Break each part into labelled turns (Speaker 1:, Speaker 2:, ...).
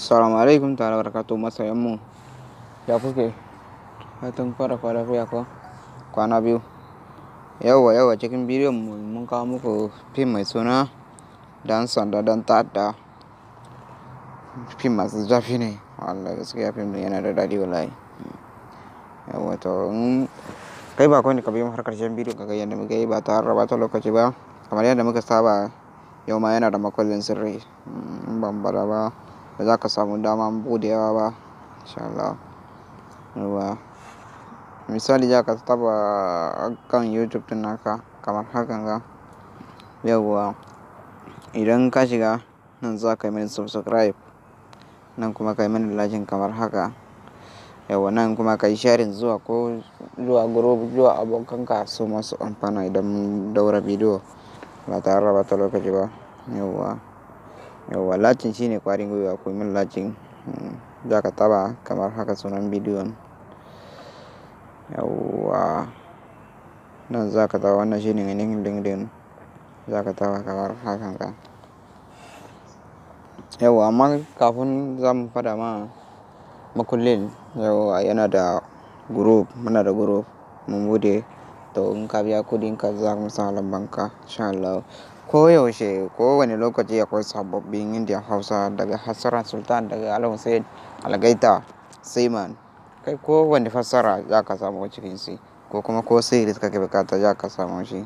Speaker 1: Assalamu alaikum ta'ala barakatuhu masoyan mu. Ya kuke? Fatan fara kwana lafiya ko? Kwana biyu. Yauwa yauwa cikin bidiyon mu mun kawo muku fim mai suna Dan Sanda Dan Ta'adda. Fim masu zafi ne. Wallahi gaskiya fim ɗin yana da daɗi wallahi. Yauwa to in kai ba ne ka biyo mu har ƙarshen bidiyon ka ga yadda muka yi ba tare da ɓata lokaci ba. Kamar yadda muka saba yau ma yana da makullin sirri. In ban bada ba ba za ka samu dama buɗewa ba. Insha Allah. Yauwa. Misali za ka taɓa kan YouTube ɗin naka kamar hakan ga. Yauwa. Idan ka shiga nan za ka yi mini subscribe. Nan kuma ka yi mini like kamar haka. Yauwa nan kuma ka yi sharing zuwa ko zuwa group zuwa abokanka su masu amfana idan mun ɗaura bidiyo ba tare da ɓata lokaci ba. Yauwa. Yauwa liking shine ƙwarin gwiwa ku yi min liking. Za ka taɓa kamar haka sunan bidiyon. Yauwa. Nan za ka taɓa wannan shine ainihin link ɗin. Za ka taɓa kamar hakan ga. Yauwa amma kafin za mu faɗa ma makullin yauwa yana da group muna da group mun buɗe. To in ka biya kuɗin ka za mu sa lamban ka insha Allah. Ko yaushe ko wane lokaci akwai sababbin Indian Hausa daga Hassan Sultan daga Al Hussein Algaita Seaman. Kai ko wane fassara za ka samu cikin shi ko kuma ko series kake bukata za ka samu shi.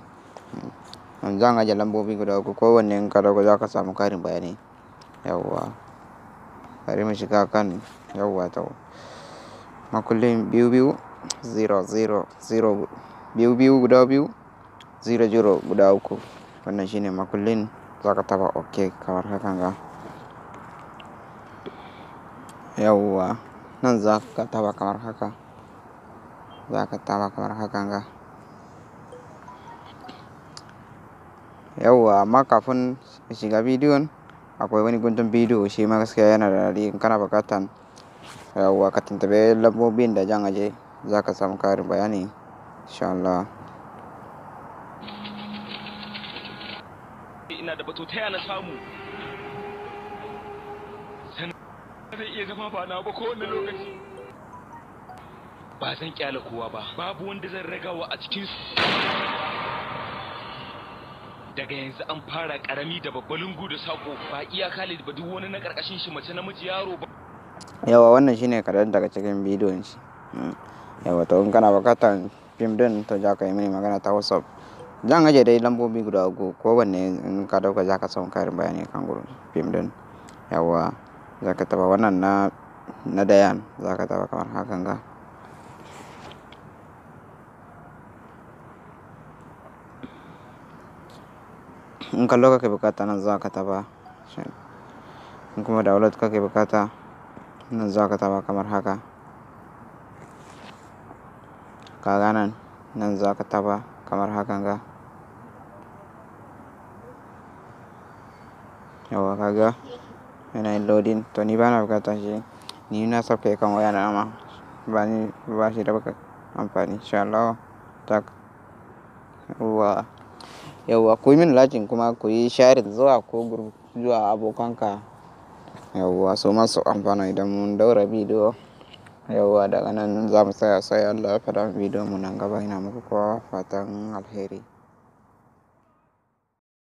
Speaker 1: Zan ajiye lambobi guda uku ko wanne in ka ɗauko za ka samu ƙarin bayani. Yauwa. Bari mu shiga kan yauwa to. Makullin 2 2 0 0 0 2 2 guda biyu 0 0 guda uku. Wannan shine makullin za ka taɓa OK kamar hakan ga. Yauwa. Nan za ka taɓa kamar haka. Za ka taɓa kamar hakan ga. Yauwa amma kafin shiga bidiyon akwai wani guntun bidiyo shi ma gaskiya yana da daɗi in kana buƙatan yauwa ka tuntuɓi lambobin da zan ajiye za ka samu ƙarin bayani insha Allah.
Speaker 2: Ina da batu ta yana samu. Sannan zai iya zama ba na ba kowane lokaci. Ba zan ƙyale kowa ba, babu wanda zan ragawa a cikin su. Daga yanzu an fara ƙarami da babba lungu da sako, ba iya Khalid ba duk wani na ƙarƙashin shi mace namiji yaro ba.
Speaker 1: Yauwa wannan shine kaɗan daga cikin bidiyon shi. Yauwa to in kana buƙatan fim ɗin to za ka yi mini magana ta WhatsApp. Zan ajiye dai lambobi guda uku ko wanne in ka ɗauka za ka samu ƙarin bayani kan gurin fim ɗin. Yauwa za ka taɓa wannan na ɗayan za ka taɓa kamar hakan ga. In kallo kake bukata nan za ka taɓa. In kuma download kake bukata nan za ka taɓa kamar haka. Ka ga nan, nan za ka taɓa kamar hakan ga. Yauwa ka ga yana yin loading to ni bana bukata shi. Ni na sauke kan waya na ma bani ba shi da amfani insha Allah. Tak. Yauwa. Yauwa ku yi min liking kuma ku yi sharing zuwa ko group zuwa abokanka. Yauwa su masu amfana idan mun ɗaura bidiyo. Yauwa daga nan za mu tsaya sai Allah ya faɗa bidiyon mu nan gaba ina muku kowa fatan alheri.